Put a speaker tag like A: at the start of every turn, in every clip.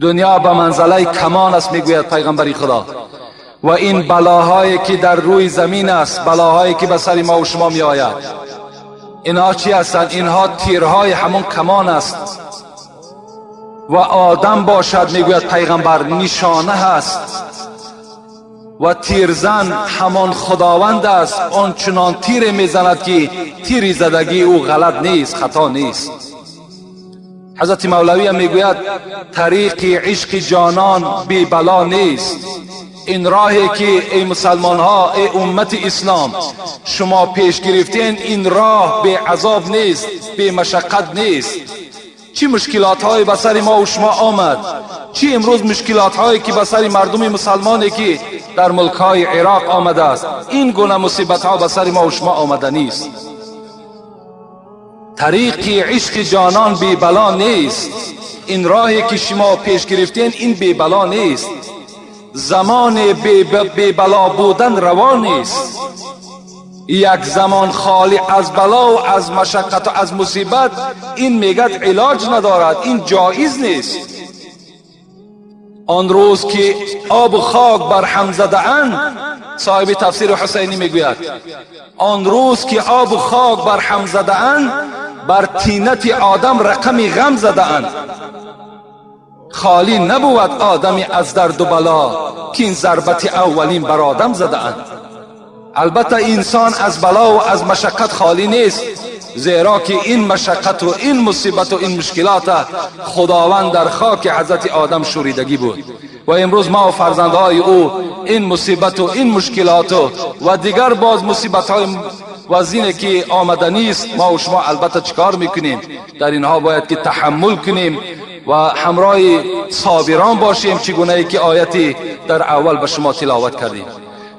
A: دنیا به منزله کمان است، میگوید پیغمبر خدا. و این بلاهایی که در روی زمین است، بلاهایی که به سر ما و شما می آید، اینها چی هستند؟ اینها تیرهای همون کمان است. و آدم باشد، میگوید پیغمبر، نشانه هست و تیرزن همان خداوند است. آن چنان تیر میزند که تیر زدگی او غلط نیست، خطا نیست. حضرت مولوی هم میگوید طریق عشق جانان بی بلا نیست. این راهی که ای مسلمان ها، ای امت اسلام، شما پیش گرفتین، این راه بی عذاب نیست، بی مشقت نیست. چی مشکلات های به سر ما و شما آمد، چی امروز مشکلات هایی که به سر مردم مسلمانی که در ملک های عراق آمده است، این گونه مصیبت ها به سر ما و شما آمده نیست. طریق عشق جانان بی بلا نیست. این راهی که شما پیش گرفتین، این بی بلا نیست. زمان بی بلا بودن روا نیست. یک زمان خالی از بلا و از مشقت و از مصیبت، این میگد علاج ندارد، این جایز نیست. آن روز که آب و خاک بر هم زده اند، صاحب تفسیر حسینی میگوید، آن روز که آب و خاک بر هم زده اند، بر طینت آدم رقم غم زده اند، خالی نبود آدمی از درد و بلا که این ضربت اولین بر آدم زده اند. البته انسان از بلا و از مشقت خالی نیست، زیرا که این مشقت و این مصیبت و این مشکلات خداوند در خاک حضرت آدم شوریدگی بود و امروز ما و فرزندهای او این مصیبت و این مشکلات و دیگر باز مصیبت های وزینه که آمده نیست، ما و شما البته چیکار میکنیم؟ در اینها باید که تحمل کنیم و همراه صابران باشیم، چگونه ای که آیتی در اول به شما تلاوت کردیم.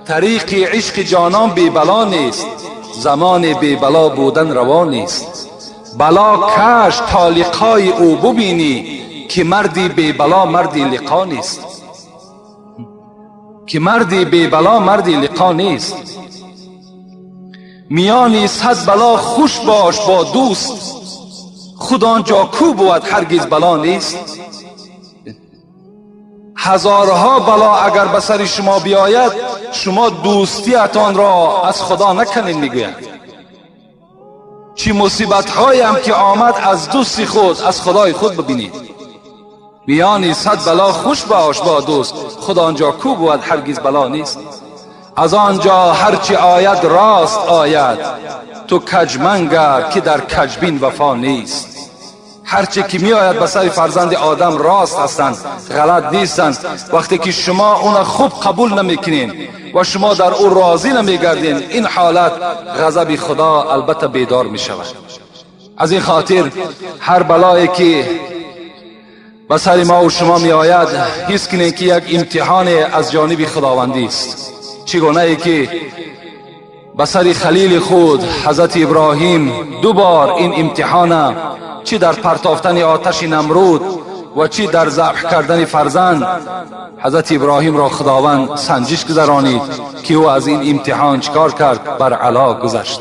A: طریق عشق جانان بی بلا نیست، زمان بی بلا بودن روا نیست. بلا کش تا لقای او ببینی که مردی بی بلا مردی لقا نیست، که مردی بی بلا مردی لقا نیست. میانی صد بلا خوش باش با دوست، خود آنجا کو بود هرگز بلا نیست. هزارها بلا اگر به سر شما بیاید، شما دوستیتان را از خدا نکنید. میگوید چی مصیبت هایم که آمد، از دوستی خود، از خدای خود ببینید. میانی صد بلا خوش باش با دوست، خود آنجا کو بود هرگز بلا نیست. از آنجا هرچی آید راست آید، تو کج منگر که در کجبین وفا نیست. هرچی که می آید به سر فرزند آدم راست هستند، غلط نیستند. وقتی که شما اون خوب قبول نمیکنین و شما در او راضی نمیگردین، این حالت غضب خدا البته بیدار می شود. از این خاطر هر بلایی که به سر ما و شما می آید، حس کنین که یک امتحان از جانب خداوندی است. چگونه ای که به سر خلیل خود حضرت ابراهیم دو بار این امتحان، چی در پرتافتن آتش نمرود و چی در ذبح کردن فرزند، حضرت ابراهیم را خداوند سنجش گذرانید که او از این امتحان چکار کرد؟ بر علا گذشت.